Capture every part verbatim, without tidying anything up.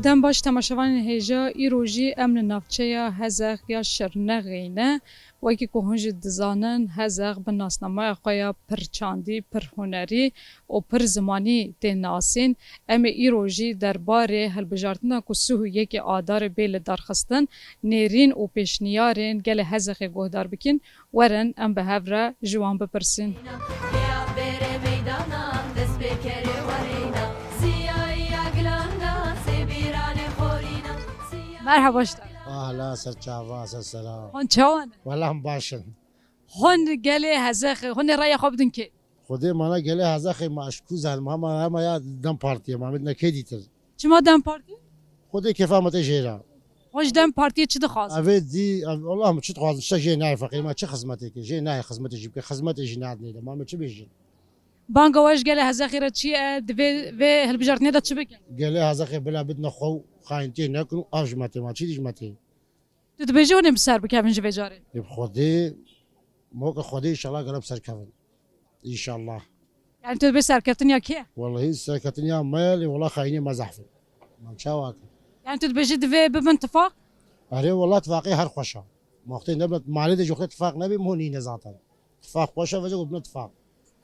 Dem baş temaşevanên hêja, îro jî em li navçeya Hezex ya Şirnexê ne. Wekî ku hûn jî dizanin, Hezex bi nasnameya xwe ya pir çandî, pir hunerî û pir zimanî tê nasîn. Em ê îro jî derbarê hilbijartina ku sih û yekê Adarê bê lidarxistin, nêrîn û pêşniyarên gelê Hezexê guhdar bikin. Werin em bi hev re ji wan bipirsîn. Ya bêrê meydanan, dest pê kerê wereyna. Siyahiya gilanda, sê bîranê xorîna. Merhaba, hoş geldin. Ahla, ser çava, ser selam. Hûn çawan? Wela em baş in. Hûn gelê Hezexê, hûn ê raya xwe bidin kê? Xwedê mana gelê Hezexê ma eşkû zehn, ma, ma, ma ya DEM Partiyê, ma me dine kê dîtir. Çima DEM Partî? Xwedê kêfa me tê jê re. Hûn ji DEM Partiyê çi dixwazin? Evê dî, ev, Allah min çi dixwazin, tiştek jê nayê feqîr, ma çi xizmetê ke, jê nayê xizmetê jî bike, xizmetê jî nayê dine, ma me çi bêjin? Banga we ji gelê Hezexê re çi ye? Divê vê hilbijartinê de çi bikin? Gelê Hezexê bila bidine xwe û xayintiyê nekin û av ji me tê, ma çi dî ji me tê? Tu dibêjî hûn ê bi ser bikevin ji vê carê? Ê bi Xwedê, moke Xwedê înşallah gelo bi ser kevin. Înşallah. Yani tu dibê serkeftin ya kê? Wellahî serkeftin ya me, lê wela xayînê me zehf in. Ma çawa kin? Yani tu dibêjî divê bibin tifaq? Erê wela tifaqê her xweş e. Ma wextê nebin malê de ji wextê tifaq nebî, min hûn nîne zaten. Tifaq xweş e, vece ku bibin tifaq.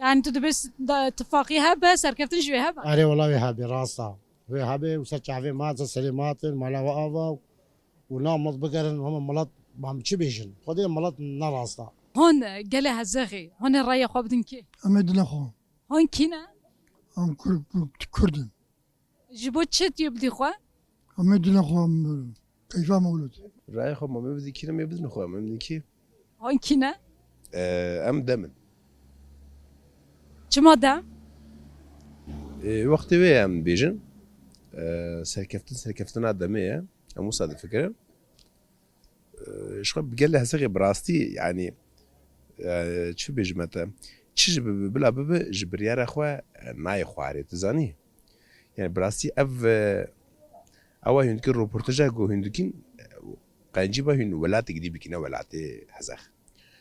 Yani tu dibê s-, da, tifaqî hebe, serkeftin jî wê hebe? Erê wela wê hebe, rast e. Wê hebe û ser çavê me, ser serê me hatin, mala we ava û na milet bigerin, hema milet, ma em çi bêjin? Xwedê milet ne rast e. Hûn, e, gelê Hezexê, hûn ê raya xwe bidin kê? Em ê dina xwe. Hûn kî ne? Em Kur-, Kur-, Kurd in. Ji bo çi tu yê bidî xwe? Em ê dina xwe, em, keyfa me wilo tê. Raya xwe ma me bidî kî, em ê bidin xwe, em ê bidin kî? Hûn kî ne? Ee, em dem in. Çima dem? Ee, wextê wê em bêjin, ee, serkeftin, serkeftina demê ye. Em wisa difikirin. Ee, ji xwe bi gelê Hezexê bi rastî, yanî, ee, çi bêjime te? Çi ji bibe, bila bibe, ji biryara xwe, ee, nayê xwarê, tu zanî? Yani bi rastî ev, e, ewa hûn dikî roportaja ku hûn dikîn, e, qencî ba hûn welatekî dî bikîne welatê Hezex.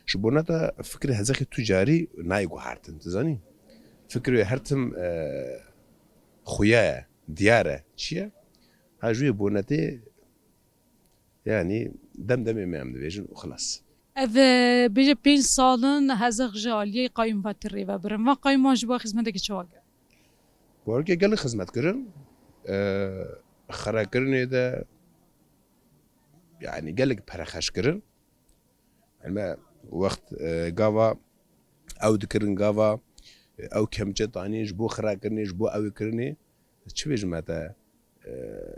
Ji bona te fikrê Hezexê tu carî nayê guhartin, tu zanî? Fikrê her tim, e, xuya ye, diyar e, çi ye? Ha ji wê bonetê, yanî dem demê me em dibêjin û xilas. Ev, e, bêje pênc sal in Hezex ji aliyê qayûm ve tê rêvebirin. Van qayûman ji bo xizmetekî çawa kir? Warke gelek xizmet kirin, e, xirakirinê de, yanî gelek pere xerc kirin. Yanî me wext, e, gava ew dikirin, gava, e, ew kemçe tanî ji bo xirakirinê, ji bo ew kirinê, çi bêjime te, e,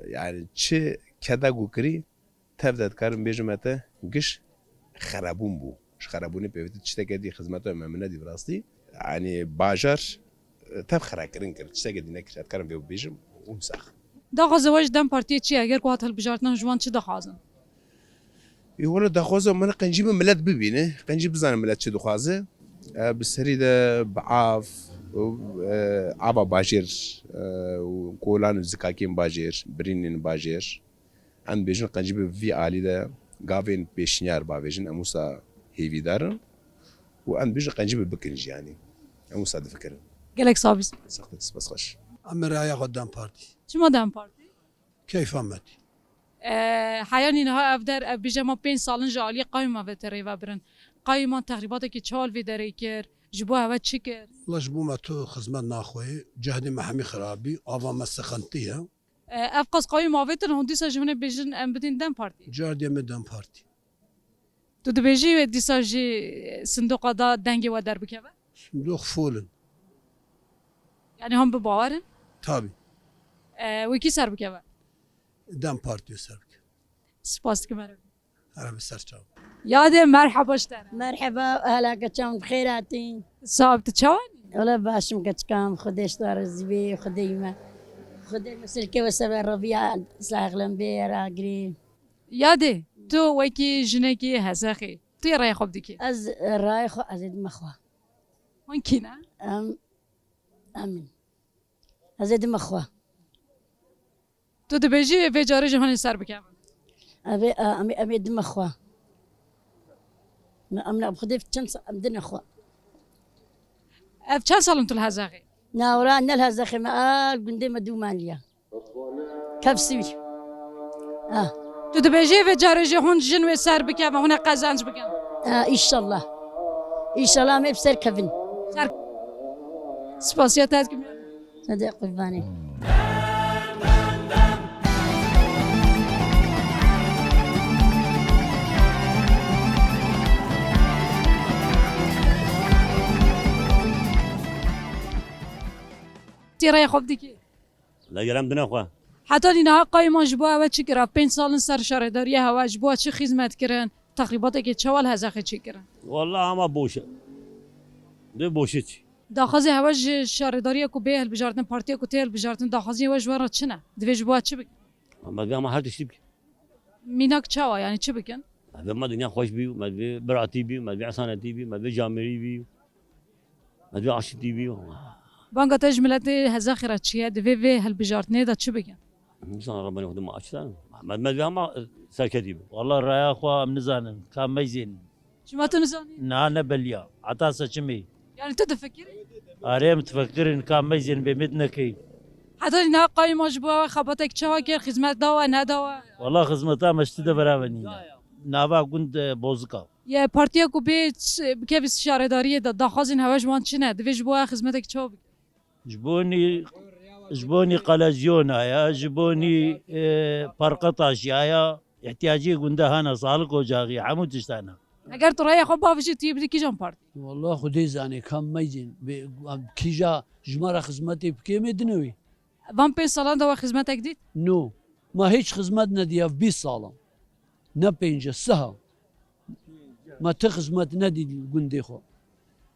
yanî çi keda ku kirî, tev de dikarim bêjime te, giş xerabûn bû. Ji xerabûnê pêvîtir tişteke dî, xizmeta me min nedî bi rastî. Yanî bajar, e, tev xerakirin kir, tişteke dî nekir. Ez dikarim vê bibêjim û sax. Daxwaza we ji DEM Partiyê çi ye? Eger ku hat hilbijartinan ji wan çi dixwazin? Ê, wele daxwaza min qencî min milet bibîne, qencî bizane milet çi dixwaze. E, bi serî de bi av, e, ava bajêr, e, û kolan û zikakên bajêr, birînên bajêr, em dibêjin qencî bi vî alî de gavên pêşniyar bavêjin, em wisa hêvîdar in û em dibêjin qencî bi bikin jî, yanî em wisa difikirin. Gelek sax bî. Sax bî, spas xweş. Em ê raya xwe DEM Partî. Çima DEM Partî? Keyfa me tê. E, heyanî niha ev der, ev bêje ma pênc sal in ji aliyê qayûma ve tê rêvebirin. Qayûman texrîbatekî çawa li vê derê kir? Ji bo hewe çi kir? Wela ji bo me tu xizmet naxweyê, cehdê me hemî xirabî, ava me sexentî ye. E, ev qas qayûm avêtin, hûn dîsa jî hûn ê bêjin em bidin DEM Partî? Cardê me DEM Partî. Tu dibêjî wê dîsa jî sindoqa da dengê we derbikeve? Sindoq fol in. Yani hûn bi bawer in? Tabî. E, wê kî ser bikeve? DEM Partî wê ser bike. Spas dikim, merhaba. Here bi ser çav. Yadê, merhaba ji te re. Merheba, ehla keçan, bi xêr hatîn. Sax, tu çawan î? Wele baş im keçikam, Xwedê ji te razî bê, Xwedê me. Xwedê me sirke we seber Rebiya, saxlem bê, ragirê. Yadê, tu wekî jinekî Hezexê, tu yê raya xwe bidî kê? Ez, e, raya xwe, ez ê dime xwe. Hûn kî ne? Em, em in. Ez ê dime xwe. Tu dibêjî vê carê jî hûn ê ser bikevin? Ev ê, e, em ê, em ê dime xwe. Me, em ne, bi Xwedê çend sa-, em dine xwe. Ev çend sal in tu li Hezexê? Na, wela ne li Hezexê me, a, li gundê me dû maliye. Kev sivî. Ah. Tu dibêjî vê carê jî hûn jin wê ser bikevin, hûn ê qezenc bikin. Ah, înşallah. Înşallah em ê bi ser kevin. Ser. Spasiya te dikim. Hadi qurbanê. Tê raya xwe bidikî. La gerem dine xwe. Heta nînaha qayûman ji bo ewe çi kir? Ev pênc sal in ser şaredariyê hewe ji bo çi xizmet kirin? Texrîbatekê çawa li Hezexê çêkirin? Walla hema boş e. Dê boşê çi? Daxwazê hewe ji şaredariya ku bê hilbijartin, partiya ku tê hilbijartin, daxwaziyê we ji we re çi ne? Divê ji bo we çi bikin? Me divê hema her tiştî bikin. Mînak çawa, yani çi bikin? Me divê me dinya xweş bî, me divê biratî bî, me divê esanetî bî, me divê camêrî bî, me divê aşitî bî. Banga te ji miletê Hezexê re çi ye? Divê vê hilbijartinê de çi bikin? Nizanim Rebbanê Xwedê me aşit e. Me, me divê hema serketî bî. Walla raya xwe em nizanin, ka meyzên. Çima tu nizanî? Niha ne belî ya. Heta seçimê. Yani tu difikirî? Arê em difikirin, ka meyzên bê me dinekey. Heta niha qayûma ji bo we xebatek çawa kir, xizmet da we, neda we? Walla xizmeta me ji tu de beraber nîne. Nava gund, e, bozika. Ya partiya ku bê ç-, bikevî şaredariyê de daxwazên hewe ji wan çi ne? Divê ji bo we xizmetek çawa bike? Ji bonî, ji bonî qelezyona ya, ji bonî, e, parka taşiya ya, ihtiyacê gunda hene, sağlık ocağı, hemû tişt hene. Eger tu raya xwe bavêjî, tu yê bidî kîjan partî? Walla Xwedê zanê, kam meyzên, bê, kîja ji me re xizmetê bike, me dinewî. Van pênc salan de we xizmetek dît? No. Ma hiç xizmet nediya bîst salan. Ne pênc e, sih e. Me ti xizmet nedî gundê xwe.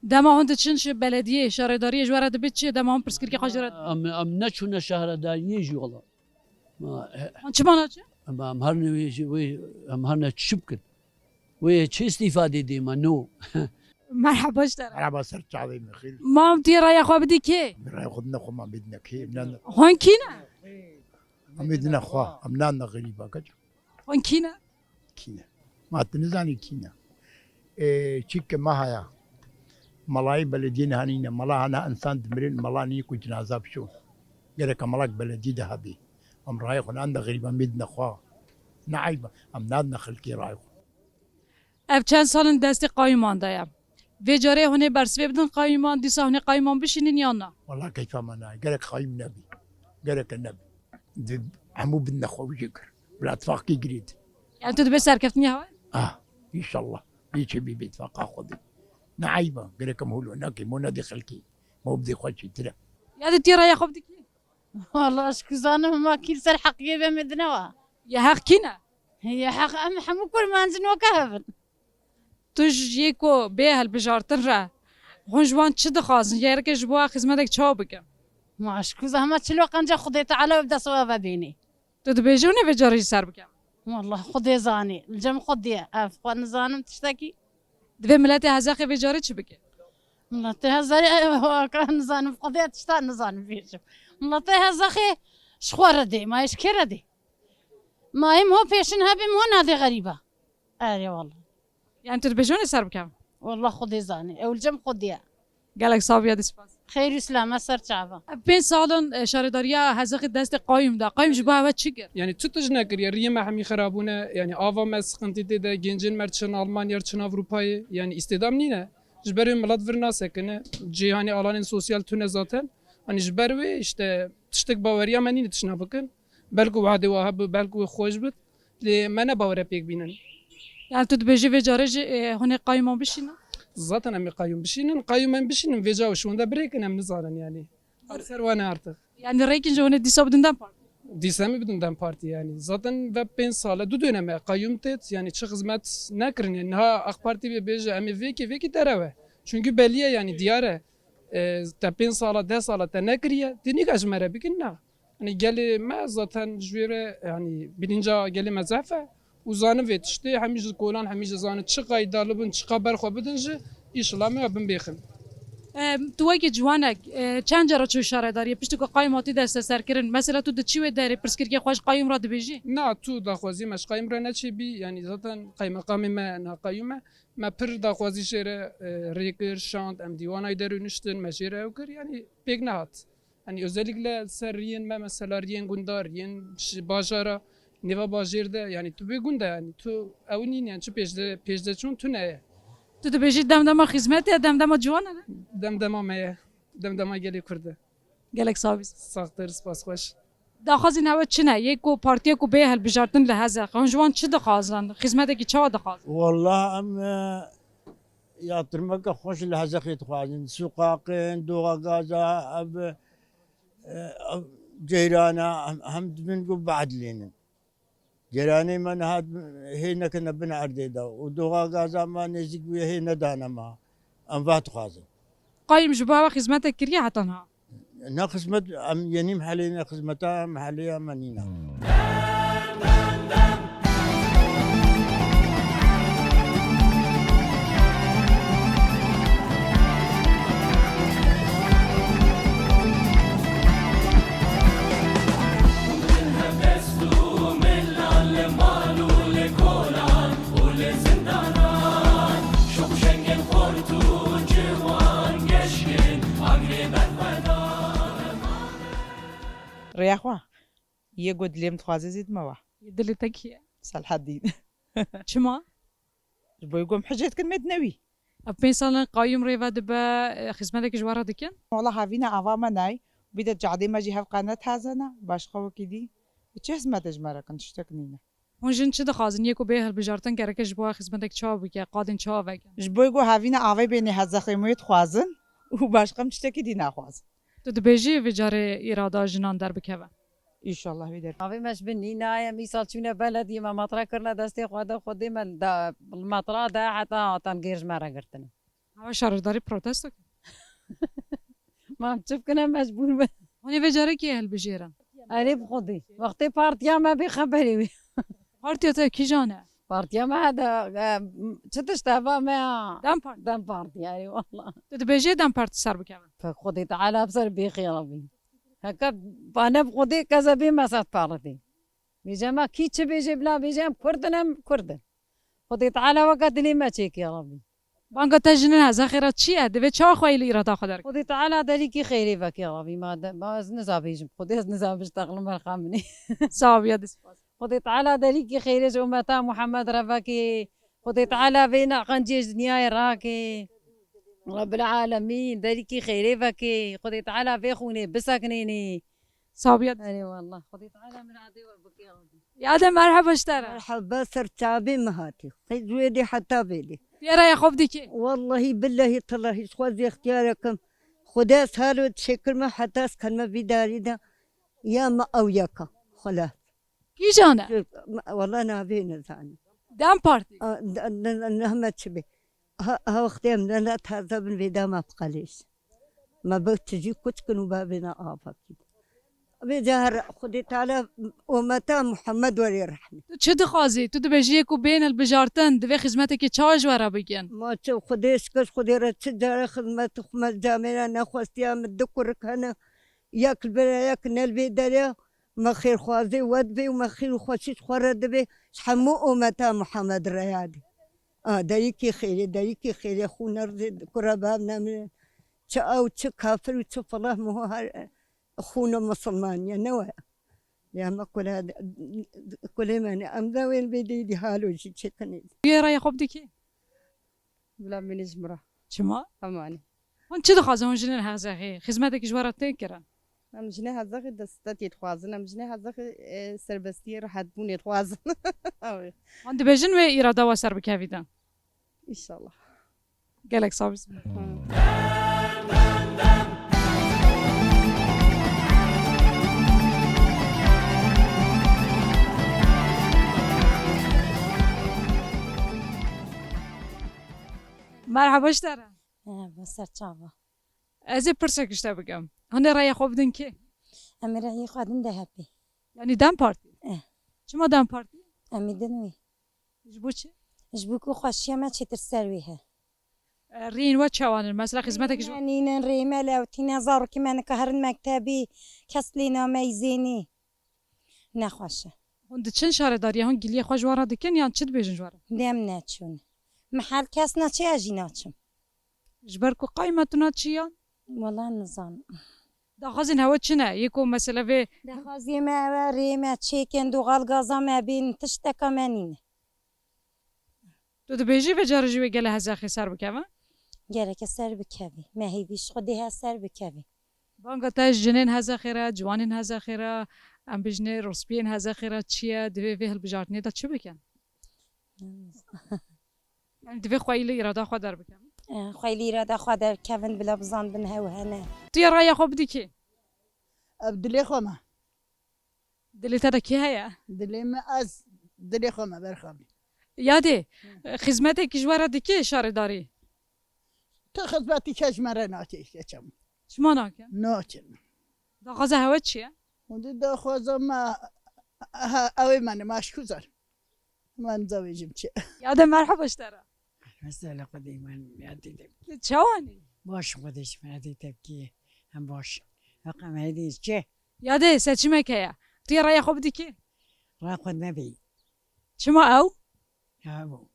Dema hûn diçin ji belediyê, şaredariyê ji we re dibê çi? Dema hûn pirsgirêkê xwe ji re Em, em neçûne şaredariyê jî wala. Ma, e, Hûn çima naçin? Em, em her ne wê jî, wê, em her ne çi bikin? Wê çi îstîfadê dê me? No. Merheba ji te re. Merhaba ser çavê min xêr. Mam, tu yê raya xwe bidî kê? Min raya xwe bidine xwe, mam bidine kê? Em nan Hûn kî ne? Em bidine xwe. Em nan ne xerîba keç. Hûn kî ne? Kî ne? Ma tu nizanî kî ne? Ê, çîkê me haya. Melayê belediyê niha nîne. Mela hana insan dimirin, mela nî ku cinaza biçû. Gereke melak belediyê de hebî. Em rayê xwe nan de xerîba, em bidine xwe. Ne eyb e. Em nadine xelkê rayê xwe. Ev çend sal in destê qayûman de ye. Vê carê hûn ê bersivê bidin qayûman, dîsa hûn ê qayûman bişînin yan na? Wala keyfa me nayê. Gerek qayûm nebî. Gereke nebî. Di hemû bidine xwe wî jê kir. Bila tifaqkî girêt. Yani tu dibê serkeftinî hewe? Ah, înşallah. Bê çê bî bê tifaqa Xwedê. Ne eyb e. Gerek em holo nekê. Mo nedê xelkê. Mo bidê xwe çêtir e. Ya di tê raya xwe bidikî? Wala ez ku zanim hema kî li ser heqiyê be me dinewa. Ya heq kî ne? Ya heq em hemû kurmancin weke hev in. Tu ji yê ku bê hilbijartin re, hûn ji wan çi dixwazin? Gereke ji bo we xizmetek çawa bikin? Ma ez ku zehma çilo qenca Xwedê Teala bi dest we vebînî. Tu dibêjî hûn ê vê carê jî ser bikevin? Wallah Xwedê zanî. Li cem Xwedê ye. Ev xwe nizanim tiştekî. Divê miletê Hezexê vê carê çi bike? Miletê Hezexê, e, waka nizanim. Xwedê tişta nizanim bêjim. Miletê Hezexê ji xwe re dê. Ma ji kê re dê? Ma em ho pêşin hebim ho nadê xerîba. Erê wallah. Yani tu dibêjî hûn ê ser bikevin? Wallah Xwedê zanî. Ew li cem Xwedê ye. Gelek sax bî, hadi spas. Xeyr û selamet ser çava. Ev pênc sal in, e, şaredariya Hezexê destê qayûm de. Qayûm ji bo we çi kir? Yani tu tişt nekiriye. Riyê me hemî xirabûne. Yani ava me siqintî tê de. Gencên me çin Almanya, çin Avrupayê. Yani îstêdam nîne. Ji ber wê milet vir nasekine. Cîhanê alanên sosyal tune zaten. Hani ji ber wê işte tiştek baweriya me nîne tişna bikin. Belku wadê wa hebû, belku wê xweş bit. Lê me ne bawere pêk bînin. Yani tu dibêjî vê carê jî, e, hûn ê qayûman bişînin? Zaten em ê qayûm bişînin. Qayûm em bişînin, vêca û şûnde birêkin em nizanin yani. Her ser wan e artık. Yani rêkin ji hûn ê dîsa bidin DEM Partî? Dîsa em ê bidin DEM Partî yani. Zaten ve pênc sal e, du döneme qayûm têt, yani çi xizmet nekirin yani. Niha AK Partî bê bêje em ê vêkê, vêkê derew e. Çünkü belî ye yani, diyar e. E, te pênc sala, deh sala te nekiriye, tê nîka ji me re bikin, na. Hani gelê me zaten ji wê re, yani bilinca gelê me zehf e û zanin vê tiştê, hemî ji kolan, hemî ji zanin çiqa îdalî bin, çiqa ber xwe bidin jî, îşillah me bin bêxin. Em, tu wekî ciwanek, e, çend cara çû şaredariyê, piştî ku qayûm hatî desteserkirin? Mesela tu diçî wê derê pirsgirêkê xwe ji qayûm re dibêjî? Na, tu daxwazî me ji qayûm re neçêbî, yani zaten qaymeqamê me niha qayûm e. Me pir daxwazî jê re, e, rê kir, şand, em dîwanayê derû niştin, me jê re ew kir, yani pêk nehat. Hani özellikle ser riyên me, mesela riyên gundar, riyên ş-, bajara, Nêva bajêr de, yanî tu bê gund e, yanî tu ew nîn, yanî çi pêş de, pêş de çûn tune ye. Tu dibêjî demdema xizmetê ye, demdema ciwan e ne? Demdema me ye, demdema gelê Kurd e. Gelek sax bî. Saxtir, spas xweş. Daxwazên ewe çi ne? Yê ku partiyê ku bê hilbijartin li Hezeqê, hûn ji wan çi dixwazin? Xizmetekî çawa dixwazin? Wallah em, e, yatırmeke xweş li Hezeqê dixwazin. Sûqaqên, doxa gaza, ev, e, ev ceyrana, em, em dibin ku biedilînin. Ceyranê me niha hê nekine bin erdê de û doxa gaza me nêzîk bûye hê nedane me. Em va dixwazin. Qayim ji bo ewe xizmetek kiriye heta niha? Ne xizmet, em yenî mehelê ne xizmeta mehelê ya me nîne. Rêya xwe. Yê ku dilê min dixwaze zî dime we. Yê dilê te kî ye? Selhedîn. Çima? Ji bo yê ku em hicê dikin me dine wî. Ev pênc salan qayûm rê ve dibe, e, xizmetekî ji we re dikin? Wala havîna ava me nayê. Bî de cadê me jî hev qe ne taze ne. Başqa wekî dî. Çi xizmetê ji me re kin? Tiştek nîne. Hûn jin çi dixwazin? Yê ku bê hilbijartin gereke ji bo xizmetek çawa bike, qadên çawa vekin? Ji bo ku havîna avê bênê Hezexê wê dixwazin û başqa em tiştekî dî naxwazin. Tu dibêjî vê carê îrada jinan derbikeve? Înşallah wê der. Avê me ji bin nîna ye, mîsal çûne belediyê me matra kirine destê xwe de, Xwedê me da, matra de heta hatan gêr ji me re girtine. Ewa şaredarî protesto kir. Ma em çi bikine, mecbûr bin. Hûn ê vê carê kê hilbijêrin? Erê bi Xwedê. Wextê partiya me bê xeberê wê. Partiya te kîjan e? Partiya me de, e, çi tişt e, va me ya? Dem Parti. Dem Parti, erê wala. Tu dibêjê Dem Parti ser bikeve? Pek Xwedê Teala bi ser bê xêra bî. Heke bane bi Xwedê keze bê me ser parti. Bêje me kî çi bêje bila bêje em Kurd in, em Kurd in. Xwedê Teala weke dilê me çêkê Rabbî. Banga te jinên Hezexê re çi ye? Divê çawa xwe yê li îrada xwe derkeve? Xwedê Teala derîkî xeyrê veke Rabbî. Ma de, ma ez niza bêjim. Xwedê ez niza biştexlim berxa min ê. Sax bî, ya dî spas. Xwedê Teala derîkî xeyrê ji ummeta Muhammed re veke. Xwedê Teala vê neqencê ji dinyayê rake. Rabbil alemîn, derîkî xeyrê veke. Xwedê Teala vê xûnê bisekinênê. Sabiya. Erê wallah. Xwedê Teala miradê we bike Rabbî. Ya de merheba ji te re. Merheba, ser çavê min hatî. Qey ji wê dê heta vê dê. Tê raya xwe bidikê. Wallahî billehî tillahî ji xwe zî extiyar ekim. Xwedê ez halo çêkirme heta ez kenme vî darî de ya me ew yeka. Xwelas. Kîjan e? Wala navê nizanim. Dem Partî. A, n-, n-, n-, nehme çi bê. Ha, ha wextê em ne, ne taze bin vê dema bi qelêş. Me bi tijî kuç kin û bavê ne ava kî. Vê cahar Xwedê Teala ummeta Muhammed werê rehmî. Tu çi dixwazî? Tu dibêjî yê ku bên hilbijartin, divê xizmetekî çawa ji we re bikin? Ma çi Xwedê şikir, Xwedê re çi care xizmet xwe me camêra nexwestiya, min du kurik hene. Yek li vê re, yek ne li vê derê. Me xêrxwazê we dibê û me xêr û xweşî ji xwe re dibê. Ji hemû ummeta Muhammed re yadê. A, derîkî xêrê, derîkî xêrê, xû nerizê, kura bav nemire. Çi ew, çi kafir û çi filah, muha her xûno misilman ye, ne we. Ya me kula, kulê me ne, em de wên bê dî, dî halo jî çekinê. Yê raya xwe bidikî? Bila min ji min re. Çima? Hemanî. Hûn çi dixwazin hûn jinên Hezexê? Xizmetekî ji we re tê kirin? Em jinê Hezexê destetê dixwazin, em jinê Hezexê, e, serbestiyê, rehetbûnê dixwazin. Ew ê. Hûn dibêjin wê îrada we ser bikevîtin? Înşallah. Gelek sax bî. Merhaba ji te re. Merhaba, ser çava. Ez ê pirsek ji te bikim. Hûn ê raya xwe bidin kê? Em ê rayê xwe din D H P. Yanî Dem Partî? Eh. Çima Dem Partî? Em ê din wê. Ji bo çi? Ji bo ku xweşiya me çêtir ser wê he. E, riyên we çawan in? Mesela xizmetek ji... Rê me nînin, rê me lewtîne, zarokê me nikaherin mektebî, kes lê nameyzênî. Nexweş e. Hûn diçin şaredariya, hûn giliyê xwe ji wan re dikin yan çi dibêjin ji wan re? Dem neçûn. Mihal kes naçe, ez jî naçim. Ji ber ku qayma tu naçî yan? Wala nizanim. Daxwazên hewe çi ne? Yê ku mesele vê Daxwaziyê me ew e, rê me çêkin, doğal gaza me bîn, tişteka me nîne. Tu dibêjî vê carê jî wê gelê Hezexê ser bikeve? Gereke ser bikevî. Me hêvî ji Xwedê he ser bikevî. Banga te ji jinên Hezexê re, ciwanên Hezexê re, em bijinê rûspiyên Hezexê re çi ye? Divê vê hilbijartinê de çi bikin? Em divê xweyî li îrada xwe derbikevin. Eh, xweyî li îrada xwe derkevin, bila bizanbin hew hene. Tu yê raya xwe bidî kê? Ev dilê xwe me. Dilê te de kê heye? Dilê me ez, dilê xwe me berxabî. Yadê, xizmetekî ji we re dikê şaredarî? Tu xizmetî kes ji me re nakê, keçem. Çima nakin? Nakin. Daxwaza hewe çi ye? Hûn dî daxwaza me, he, ew ê me ne, me ji ku zer. Min zavêjim çi. Yade, merhaba ji te re. Mesela Xwedê min yadî de. Tu çawanî? Baş Xwedê ji min yadî de ki. Hem baş. Heqa me hêdî çi? Yade, seçimek heye. Tu yê raya xwe bidî kî? Raya xwe nebî. Çima ew? Ya bu.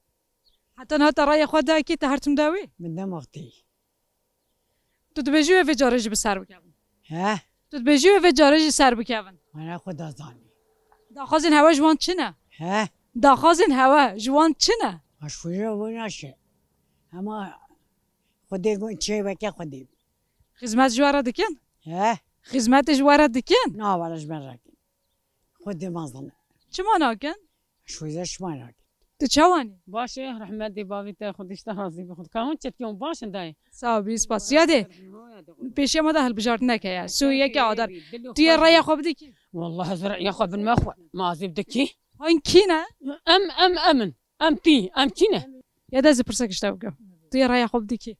Heta niha te raya xwe da kî, te her tim da wî? Min nemaxtî. Tu dibêjî wê vê carê jî bi ser bikevin? He? Tu dibêjî wê vê carê jî ser bikevin? Mana xwe da zanî. Daxwazên hewe ji wan çi ne? He? Daxwazên hewe ji wan çi ne? Aşkuriya wî naşe. Hema Xwedê got çê weke Xwedê. Xizmet ji we re dikin? He? Xizmetê ji we re dikin? Na, wala ji me re kin. Xwedê mezin e. Çima nakin? Şûze şima nakin. Tu çawanî? Baş e, rehmetê bavê te, Xwedê ji te razî be. Xwedê ka hûn çetkiyon baş in dayê. Sağ ol, spas. Yade, pêşiya me de hilbijartinek heye. Sû yeke adar. Tu yê raya xwe bidî kî? Wallah ez raya xwe bin me xwe. Ma ez ê bidikî. Hûn kî ne? Em, em, em in. Em tî, em kî ne? Yade, ez ê pirsek ji te bikim. Tu yê raya xwe bidî kî?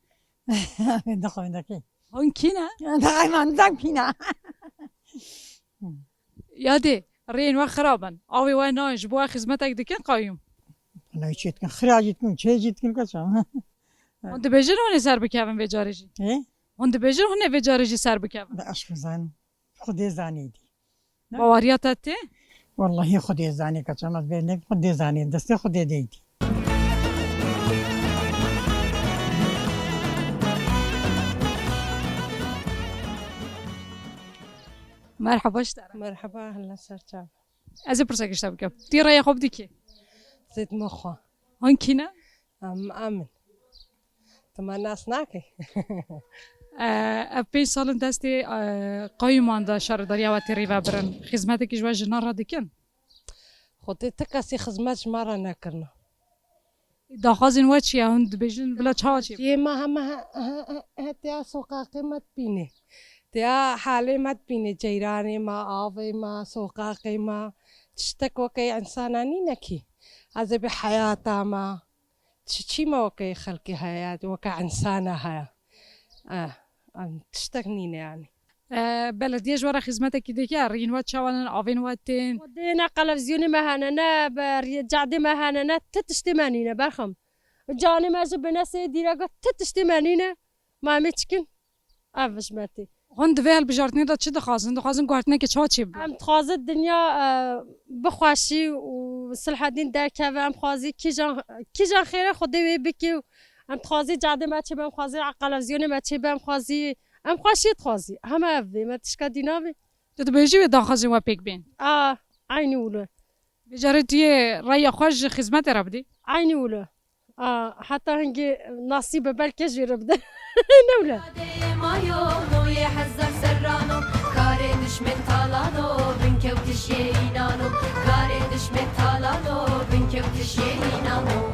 Dixwin de kî? Hûn kî ne? Dixwin zan kî ne? Yadê, rêyên we xirab in. Avê we nayên, ji bo we xizmetek dikin qayûm? Wala çê dikin, xira jî dikin, çê jî dikin, kaçam. Hûn dibêjin hûn ê ser bikevin vê carê jî? Ê? Hûn dibêjin hûn ê vê carê jî ser bikevin? Bi eşq zanim. Xwedê zanî dî. Baweriya te tê? Wallahî Xwedê zanî, kaçam ez bê ne, Xwedê zanî, destê Xwedê de dî. Merhaba ji te re. Merhaba, hela ser çav. Ez ê pirsek ji te bikim. Tu yê raya xwe bidî kî? Zêd me xwe. Hûn kî ne? Em, em in. Tu me nas nakî. E, ev pênc sal in destê, e, qayûman de şaredariya we tê rêvebirin. Xizmetekî ji we jinan re dikin? Xwedê ti kesî xizmet ji me re nekirine. Daxwazên we çi ye? Hûn dibêjin bila çawa çê? Yê me heme he, he, he, he, tiya soqaqê me dibîne. Tiya halê me dibîne, ceyranê me, avê me, soqaqê me. Tiştek weke însana nîne kî. Ez ê bi heyata me. Çi, çî me weke xelkê heye, weke însana heye. Eh, em tiştek nîne yanî. Eh, belediye ji we re xizmetekî dike, rîn we çawan in, avên we tên? Xwedê ne qelevziyonê me hene, ne be rî-, cadê me hene, ne ti tiştê me nîne, berxem. Canê me ji bine sê dîrega ti tiştê me nîne. Ma em ê çikin? Ev ji me tê. Hûn di vê hilbijartinê de çi dixwazin? Dixwazin guhertineke çawa çêbibe? Em dixwazin dinya, e, bixweşî û Silhedîn derkeve. Em xwazî kîjan, kîjan xêre Xwedê wê bike û em dixwazî cadê me çêbe, em xwazî qelevziyonê me çêbe, em xwazî, em xweşî dixwazî. Heme ev bê, me tişka dî nabê. Tu dibêjî wê daxwazên we pêk bên? A, eynî wilo. Vê carê tu yê raya xwe ji xizmetê re bidî? Eynî wilo. A, heta hingê nasîb be belkî jê re bide. Ne wile? Mayo, no yê hezar serrano, karê dişmên talano, bin kewtiş yê înano, karê dişmên talano, bin kewtiş yê înano.